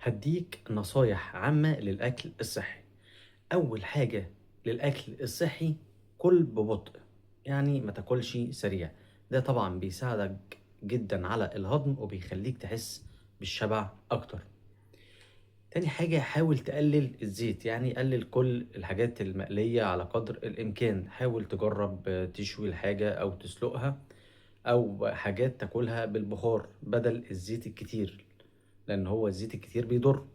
هديك نصايح عامة للأكل الصحي. أول حاجة للأكل الصحي، كل ببطء، يعني ما تاكلش سريع. ده طبعا بيساعدك جدا على الهضم وبيخليك تحس بالشبع أكتر. تاني حاجة، حاول تقلل الزيت، يعني قلل كل الحاجات المقلية على قدر الإمكان. حاول تجرب تشوي الحاجة أو تسلقها أو حاجات تاكلها بالبخار بدل الزيت الكتير، لأن هو الزيت الكتير بيضر.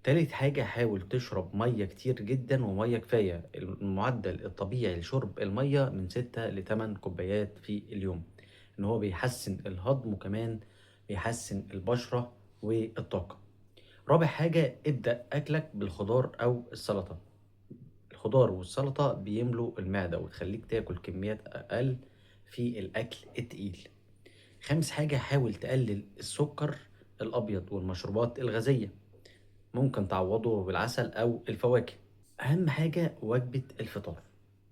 تالت حاجة، حاول تشرب مية كتير جدا ومية كفاية. المعدل الطبيعي لشرب المية من 6 ل 8 كوبايات في اليوم، إن هو بيحسن الهضم وكمان بيحسن البشرة والطاقة. رابع حاجة، ابدأ أكلك بالخضار أو السلطة. الخضار والسلطة بيملوا المعدة وتخليك تاكل كميات أقل في الأكل التقيل. خامس حاجة، حاول تقلل السكر الأبيض والمشروبات الغازية، ممكن تعوضه بالعسل أو الفواكه. أهم حاجة وجبة الفطار.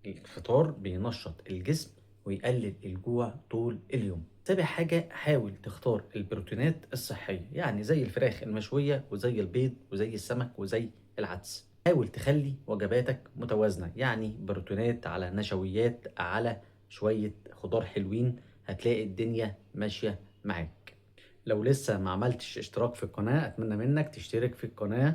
الفطار بينشط الجسم ويقلل الجوع طول اليوم. سابع حاجة، حاول تختار البروتينات الصحية، يعني زي الفراخ المشوية وزي البيض وزي السمك وزي العدس. حاول تخلي وجباتك متوازنة، يعني بروتينات على نشويات على شوية خضار حلوين، هتلاقي الدنيا ماشية معاك. لو لسه ما عملتش اشتراك في القناة، أتمنى منك تشترك في القناة.